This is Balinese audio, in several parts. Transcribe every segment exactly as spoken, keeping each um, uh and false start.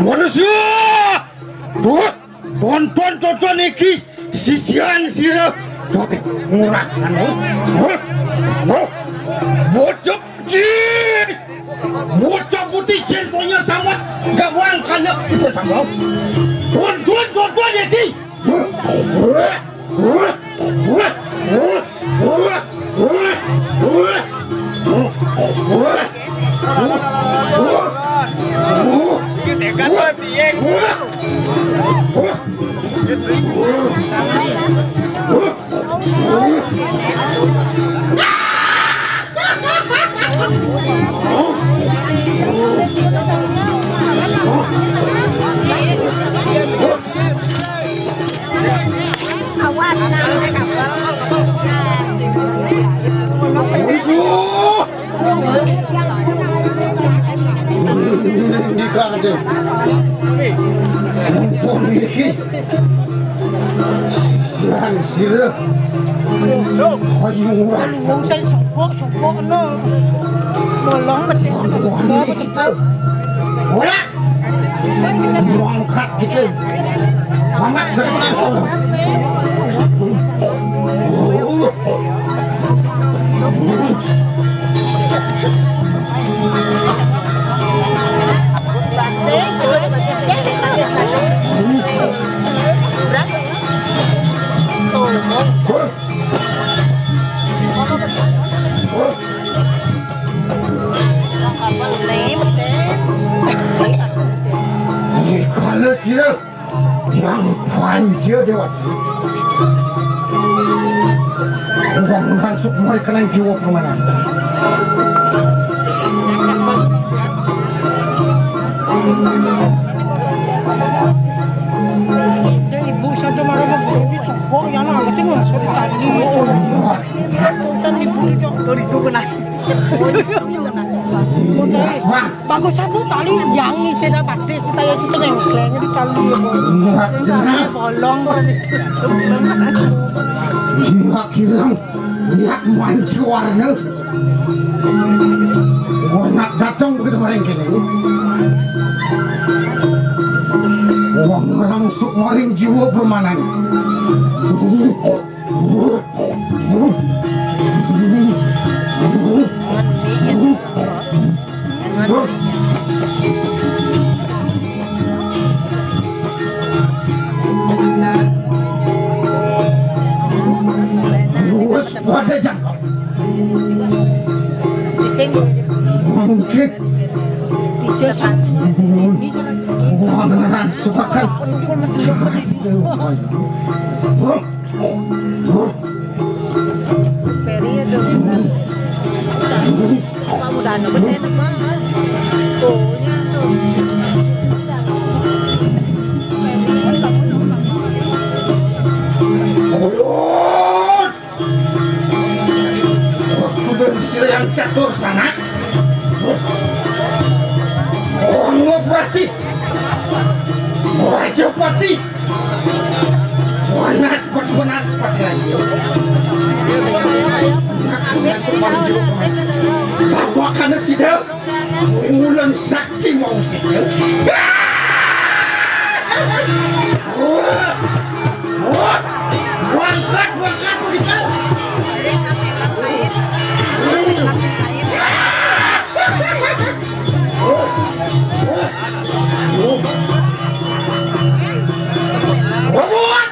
Manusia! Tuh, tonton, tonton iki sisian sira. Tuh, ngurak sana. Hah? Hah? Bocok, cih! Bocok putih, centonya sama. Gak buang kayak itu sama. Tonton, tonton iki. Mumpung iki. Sisihan sira. Ayo nguras. Wong sing sopok-sopok no. Bolong medhit. Wani kita. Ora. Mangkat iki. Mamat jadi menang solo. Kalau sira yang panjir dewa. Wong rangsuk mulai kena jiwa permainan. Ibu satu marah mau berdiri songkok ya, nah, kecil masuk tadi. Urusan ibu itu dari itu kena. Iya, Bang. Bagus aku tali yang ngisi dah batis, saya situ nengkleng di tali ya, Bang. Iya, jelas. Bolong kok. Iya, kilang. Lihat manci warna. Wah, nak datang begitu bareng kene. Wah, ngerangsuk maring jiwa permanan. Wes pada jangkau. Mungkin. Wah, ngerang suka kan. Peri ya dong. Kamu udah nemu enak banget. Tuh, nya tuh. Aku dan sila yang catur sana. Orang pati. Raja pati. Panas, panas, panas, panas. Nak sudah sepanjang. Kamu akan sidang. Mulan sakti mau sisir. Wangkat, wangkat, begitu. Robot!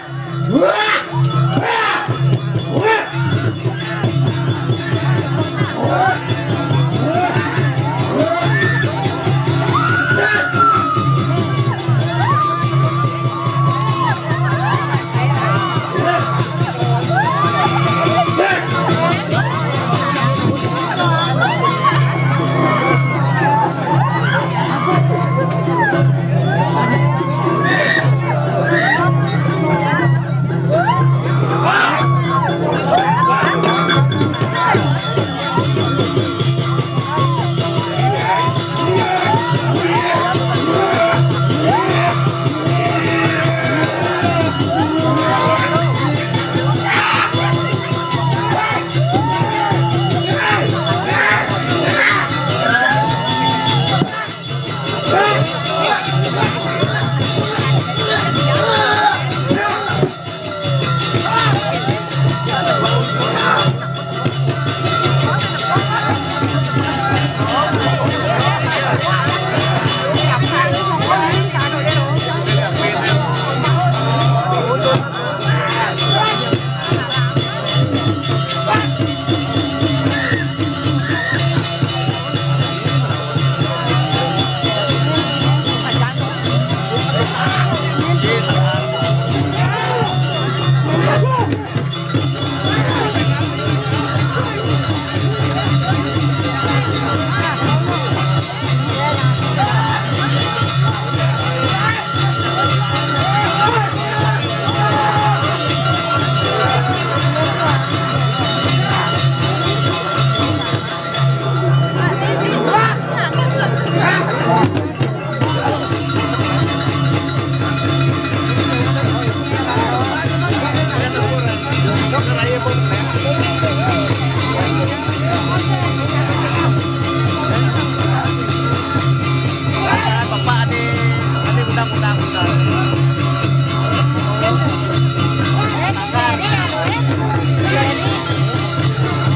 Bapak ada, ada undang-undang.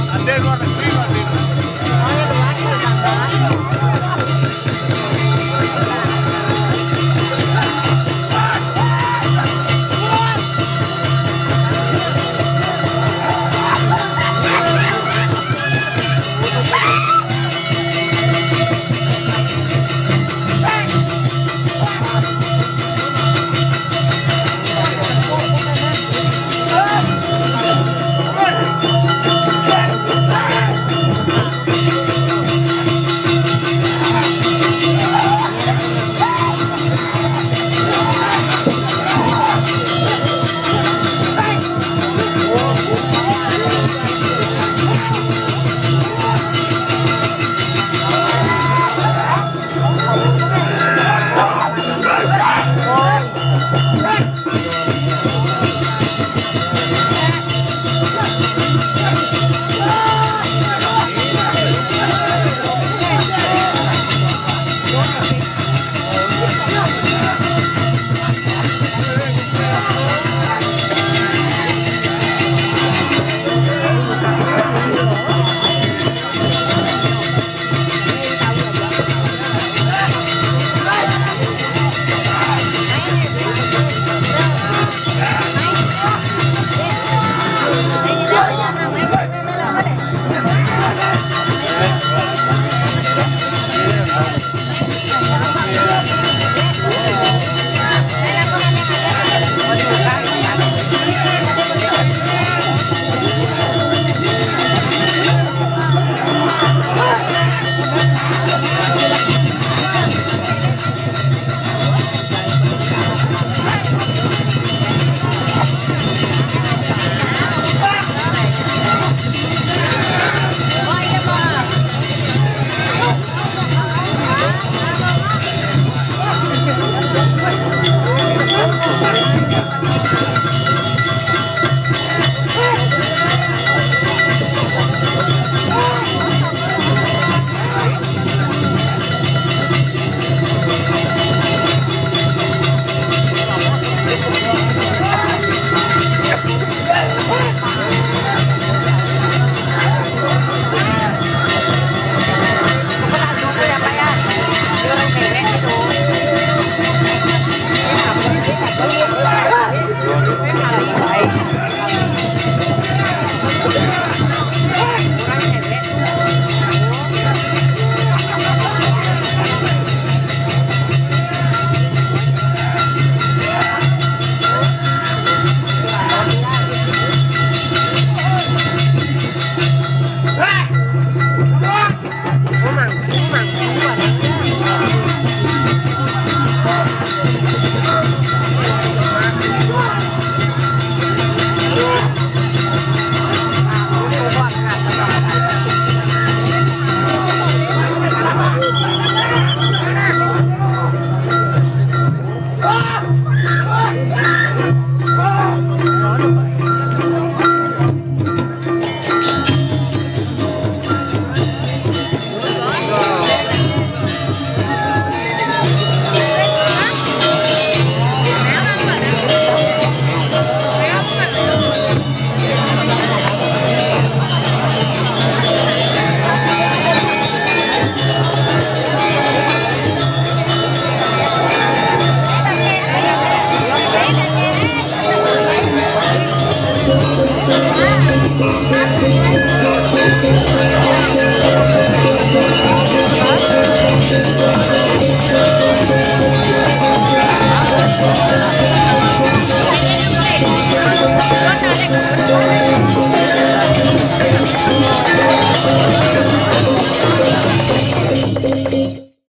Ada luar negeri, luar negeri.